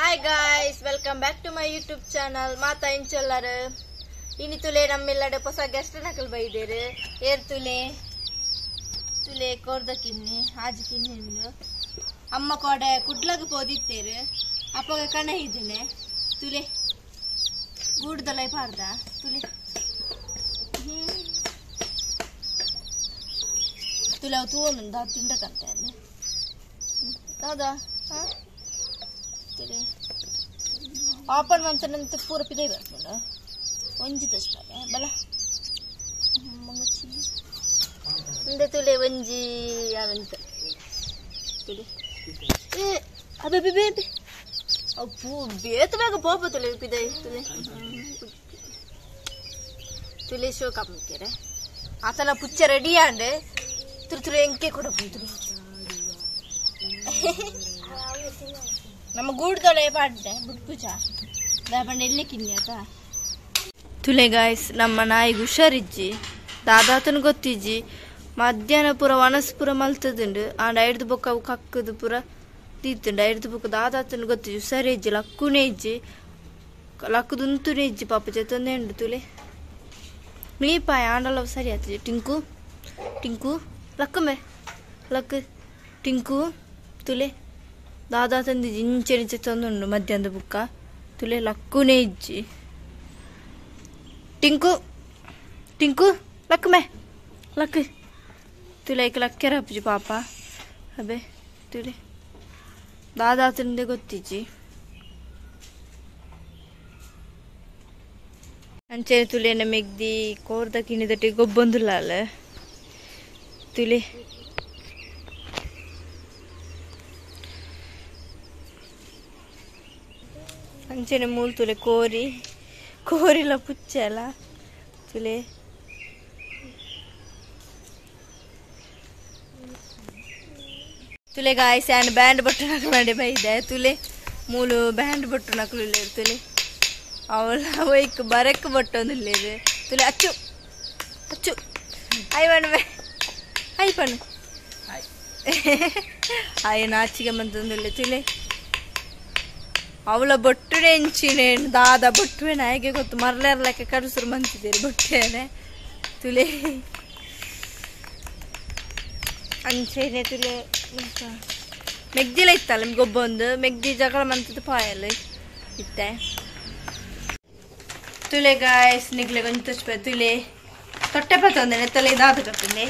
Hi guys, welcome back to my YouTube channel. ಮಾತಾ ಇಂಚೊಲ್ಲರು ಇನಿ ತುಲೆ ನಮ್ಮೆಲ್ಲಡೆ ಹೊಸ ಗೆಸ್ಟ್ ನಕಲ್ ಬೈದೇರು. ಏರ್ ತುಲೆ ತುಲೆ ಕೋರ್ದ ಕಿನ್ನಿ ಆಜಿ ಕಿನ್ನಿ ಅಮ್ಮ ಕೋಡೆ ಕುಡ್ಲಗ ಪೋದಿತ್ತೇರು. ಅಪ್ಪಗ ಕಣ ಇದ್ದೇನೆ ತುಲೆ ಗೂಡ್ದಲೈ ಪಾರ್ದ ತುಲೆ ತುಲೆ ಅವು ತೂವೊಂದು ತಿಂಡಕಂತ ಹೌದಾ? ಹಾ ತುಲೆ ಓಪನ್ ಮಂತನಂತ ಪೂರ ಪಿದೈ ಬರ್ಪುಂಡು ಒಂಜಿ ತೋಜ್ಪಾಲೆ ಬಲ ಮಂಗುಚಿ ಇಂದೆ ತುಲೆ ಒಂಜಿ ಅವಂತ ತುಲೆ ಏ ಅಬೆ ಬೆ ಬೆ ಅವು ಪೂ ಬೇತ ಬೇಗ ಪೋಪ ತುಲೆ ಪಿದೈ ತುಲೆ ತುಲೆ ಶೋ ಕಾಪುಂತೀರೆ ಆತನ ಪುಚ್ಚ ರೆಡಿ ಆಂಡೆ ತುರು ತುರು ಎಂಕೆ ಕೂಡ ತುರು ನಮ್ಮ ಗೂಡ್ದೊಳೆ ಪಾಡ್ದೆ ಬುಡ್ಪುಜ ದಾಪಂಡ ಎಲ್ಲಿ ಕಿನ್ನಿ ಆತ ತುಲೆ ಗಾಯ್ಸ್. ನಮ್ಮ ನಾಯಿಗೆ ಹುಷಾರಿಜ್ಜಿ ದಾದಾತನ ಗೊತ್ತಿಜ್ಜಿ ಮಧ್ಯಾಹ್ನ ಪೂರ ವನಸ್ ಪೂರ ಮಲ್ತದುಂಡು ಆಂಡ ಐಡ್ದು ಬೊಕ್ಕ ಅವು ಕಕ್ಕದು ಪೂರ ತೀತುಂಡು. ಐಡ್ದು ಬೊಕ್ಕ ದಾದಾತನ ಗೊತ್ತಿಜ್ಜಿ ಹುಷಾರಿಜ್ಜಿ ಲಕ್ಕುನೇ ಇಜ್ಜಿ ಲಕ್ಕುದು ಉಂತುನೇ ಇಜ್ಜಿ ಪಾಪ ಜೊತೊಂದೇ ಉಂಡು ತುಲೆ ನೀಪಾಯ ಆಂಡಲ ಸರಿ ಆತಜಿ. ಟಿಂಕು ಟಿಂಕು ಲಕ್ಕುಮೆ ಲಕ್ ಟಿಂಕು ತುಲೆ ದಾದಾ ತಂದಿಜ್ಜಿ ಇಂಚೆ ಇಂಚೆ ತಂದುಂಡು ಮಧ್ಯಾಹ್ನದ ಬುಕ್ಕ ತುಲೆ ಲಕ್ಕುನೇ ಇಜ್ಜಿ. ಟಿಂಕು ಟಿಂಕು ಲಕ್ಕುಮೆ ಲಕ್ ತುಲೆ ಐಕ್ ಲಕ್ಕೆರ ಅಪ್ಪುಜಿ ಪಾಪ ಅಬೆ ತುಲೆ ದಾದಾ ತಂದೆ ಗೊತ್ತಿಜ್ಜಿ. ಅಂಚೆ ತುಲೆನ ಮೆಗ್ದಿ ಕೋರ್ದ ಕಿಣಿದಟ್ಟಿ ಗೊಬ್ಬೊಂದುಲ್ಲ ತುಲೆ ಅಂಚೆನೆ ಮೂಲು ತುಲೆ ಕೋರಿ ಕೋರಿಲ ಪುಚ್ಚಲ ತುಲೆ ತುಲೆ ಗಾಯ್ಸ್ ಆ್ಯಂಡ್ ಬ್ಯಾಂಡ್ ಬಟ್ಟು ನಕಲು ಮಾಡಿ ಬೈದೆ ತುಲೆ ಮೂಲು ಬ್ಯಾಂಡ್ ಬಟ್ಟು ನಕಲು ತುಲೆ ಅವಳ ಒಯ್ಕ್ ಬರಕ್ ಬಟ್ಟೊಂದಿಲ್ಲೇರು ತುಲೆ ಅಚ್ಚು ಅಚ್ಚು ಆಯ್ ಪಣ್ಣು ಆಯ್ ಪಣ್ಣು ಆಯ್ ನಾಚಿಗೆ ಬಂತಂದಿಲ್ಲ ತುಲೆ ಅವಳ ಬೊಟ್ಟುನೆ ಎಂಚಿನೆ ದಾದ ಬೊಟ್ಟುವೆ ನಾಯಿಗೆ ಗೊತ್ತು ಮರಲೇರ್ಲಕ್ಕೆ ಕಡುಸುರು ಮಂತಿದ್ದೀರಿ ಬೊಟ್ಟೇನೆ ತುಲೆ ಅಂಚೆನೆ ತುಲೆ ಮೆಗ್ದಿಲ ಇತ್ತಲ್ಲ ಗೊಬ್ಬೊಂದು ಮೆಗ್ದಿ ಜಗಳ ಮಂತದ ಪಾಯಲ್ಲ ಇತ್ತೆ ತುಲೆ ಗಾಯ್ಸ್ ನಿಗ್ಲೆ ಕೊಂಚ ತೋಚ್ಪ ತುಲೆ ತೊಟ್ಟೆ ಪತ್ತೊಂದೆ ನೆತ್ತಲೆ ಇದಾದ ಕತ್ತಂದೆ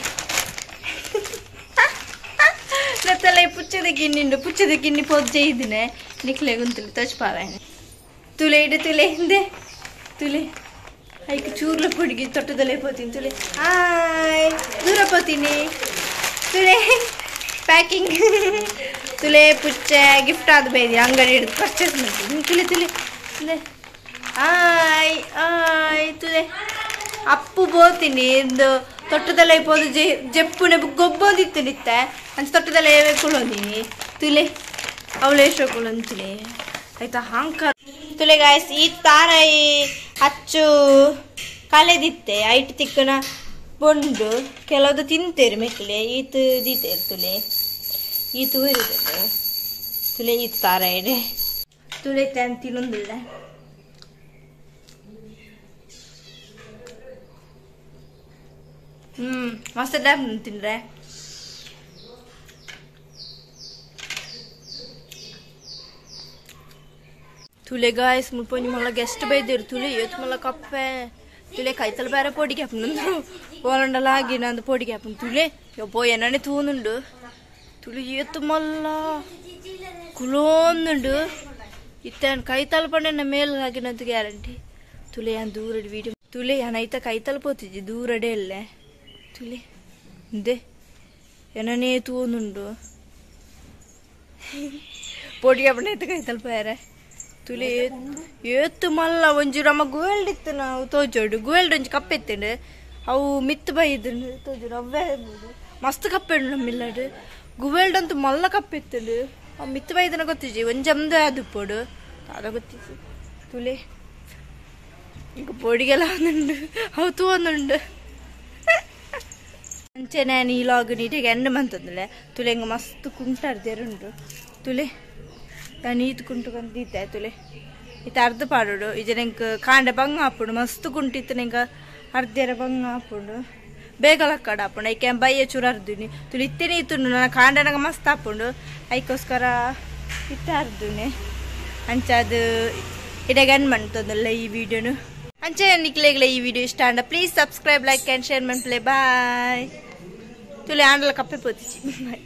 ನೆತ್ತಲೆ ಪುಚ್ಚದ ಗಿನ್ನಿಂಡು ಪುಚ್ಚದ ಗಿನ್ನಿ ಪೊಜ್ಜೆ ಇದ್ದೀನಿ ನಿಕ್ಲೆ ಗುಂತುಲಿ ತೋಚ್ಪಾವೆ ತುಲೆ ಇಡು ತುಲೆ ಹಿಂದೆ ತುಲೆ ಐಕ್ ಚೂರ್ಲ ಪೊಡಿಗೆ ತೊಟ್ಟದಲ್ಲೇ ಪೋತೀನಿ ತುಲೆ ಆಯ್ ದೂರ ಪೋತೀನಿ ತುಲೆ ಪ್ಯಾಕಿಂಗ್ ತುಲೆ ಪುಚ್ಚೆ ಗಿಫ್ಟ್ ಆದ ಬೈದಿ ಅಂಗಡಿ ಹಿಡಿದು ಪರ್ಚೇಸ್ ಮಾಡ್ತೀನಿ ತುಲೆ ತುಲೆ ಆಯ್ ಆಯ್ ತುಲೆ ಅಪ್ಪು ಬೋತೀನಿ ಇಂದು ತೊಟ್ಟದಲ್ಲೇ ಪೋದು ಜೆಪ್ಪುನೆ ಗೊಬ್ಬೊಂದಿತ್ತು ನಿತ್ತೆ ಅಂಚ ತೊಟ್ಟದಲ್ಲೇ ಕುಳೊಂದಿನಿ ತುಲೆ ಅವಳೇ ಶೋಕುಳಂತುಲೆ ಆಯ್ತಾ ಹಾಂಕ ತುಲೆ ಗಾಯ್ಸ್ ಈ ತಾರೈ ಅಚ್ಚು ಕಲೆದಿತ್ತೆ ಐಟ್ ತಿಕ್ಕನ ಬೊಂಡು ಕೆಲವದು ತಿಂತೇರು ಮೆಕ್ಲೆ ಈತು ದೀತೇರು ತುಲೆ ಈತು ಹೋರಿದೆ ತುಲೆ ಈತು ತಾರಾಯಿಡೆ ತುಲೆ ತ್ಯಾನ್ ತಿನ್ನೊಂದಿಲ್ಲ ಮಸ್ತ್ ಡ್ಯಾಮ್ ತಿಂದ್ರೆ ತುಲೆ ಗಾಯ್ಸ್ ಮುಲ್ಪ ಮಲ್ಲ ಗೆಸ್ಟ್ ಬೈದಿರು ತುಲೆ ಏತ್ ಮಲ್ಲ ಕಪ್ಪೆ ತುಲೆ ಕೈತಲ್ ಬೇರೆ ಪೊಡಿಗೆ ಹಾಪುಂಡು ಓಲಂಡಲ ಆಗಿ ನಂದು ಪೊಡಿಗೆ ಹಾಪುಂಡು ತುಲೆ ಯಬ್ಬೋ ಏನನೆ ತೂನುಂಡು ತುಲೆ ಏತ್ ಮಲ್ಲ ಕುಲೋಂದುಂಡು ಇತ್ತ ಕೈತಲ್ ಪಂಡೆ ಮೇಲ್ ಆಗಿನಂತ ಗ್ಯಾರಂಟಿ ತುಲೆ ಯಾನ್ ದೂರಡಿ ವೀಡಿಯೋ ತುಲೆ ಯಾನ್ ಐತ ಕೈತಲ್ ಪೋತಿಜಿ ದೂರಡೆ ಅಲ್ಲೇ ತುಲೆ ಇಂದೆ ಏನನೇ ತೂನುಂಡು ಪೊಡಿಗೆ ಹಾಪುಂಡು ಐತ ಕೈತಲ್ ಬೇರೆ ತುಲೆ ಏತ್ ಮಲ್ಲ ಒಂಜಿ ನಮ್ಮ ಗುವೆಲ್ಡ್ ಇತ್ತು ನಾವು ತೋಜೋಡು ಗುವೆಲ್ಡ್ ಒಂಜಿ ಕಪ್ಪೆ ಇತ್ತುಂಡು ಅವು ಮಿತ್ತು ಬೈದುಂಡು ತೋಜೋಡು ಅವೇ ಮಸ್ತ್ ಕಪ್ಪೆ ಉಂಡು ನಮ್ಮಿಲ್ಲಡು ಗುವೆಲ್ಡ್ ಅಂತೂ ಮಲ್ಲ ಕಪ್ಪೆ ಇತ್ತುಂಡು ಅವು ಮಿತ್ತು ಬೈದನ ಗೊತ್ತಿಜ್ಜಿ ಒಂಜಿ ಅಮ್ದು ಅದು ದಾದ ಗೊತ್ತಿಜ್ಜಿ ತುಲೆ ಈಗ ಪೊಡಿಗೆಲ್ಲ ಒಂದುಂಡು ಅವು ತೂವೊಂದುಂಡು ಅಂಚೆ ನಾನು ಈ ಲಾಗ್ ನೀಟಾಗಿ ಎಂಡ್ ಮಂತಂದ್ರೆ ತುಲೆ ಹಿಂಗೆ ಮಸ್ತ್ ಕುಂಟಾರ್ದೇರುಂಡು ತುಲೆ ಯಾನ್ ಈತ್ ಕುಂಟು ಕಂದಿತ್ತೆ ತುಲೆ ಇತ್ತೆ ಅರ್ಧ ಪಾಡೋಡು ಇಜೆಂಕ್ ಕಾಂಡೆ ಬಂಗ ಆಪುಂಡು ಮಸ್ತ್ ಕುಂಟು ಇತ್ತನೆಂಕ ಅರ್ಧೆರ ಬಂಗ ಆಪುಂಡು ಬೇಗ ಲಕ್ಕಡ ಆಪುಂಡು ಐಕೆ ಬಯ್ಯ ಚೂರು ಅರ್ದುನಿ ತುಲಿ ಇತ್ತೇನೆ ಇತ್ತುಂಡು ನನ್ನ ಕಾಂಡನಗ ಮಸ್ತ್ ಆಪುಂಡು ಐಕೋಸ್ಕರ ಇತ್ತೆ ಅರ್ದುನೆ ಅಂಚಾದ ಇಡೆಗೆ ಅನ್ಮಂತದಲ್ಲ ಈ ವಿಡಿಯೋನು ಅಂಚೆ ನಿಕ್ಲೆಗ್ಲ ಈ ವಿಡಿಯೋ ಇಷ್ಟ ಅಂಡ please subscribe, like and share ಮನ್ಪ್ಲೆ. ಬಾಯ್. ತುಲೆ ಆಂಡಲ ಕಪ್ಪೆ ಪೋತಿಚಿ. ಬಾಯ್.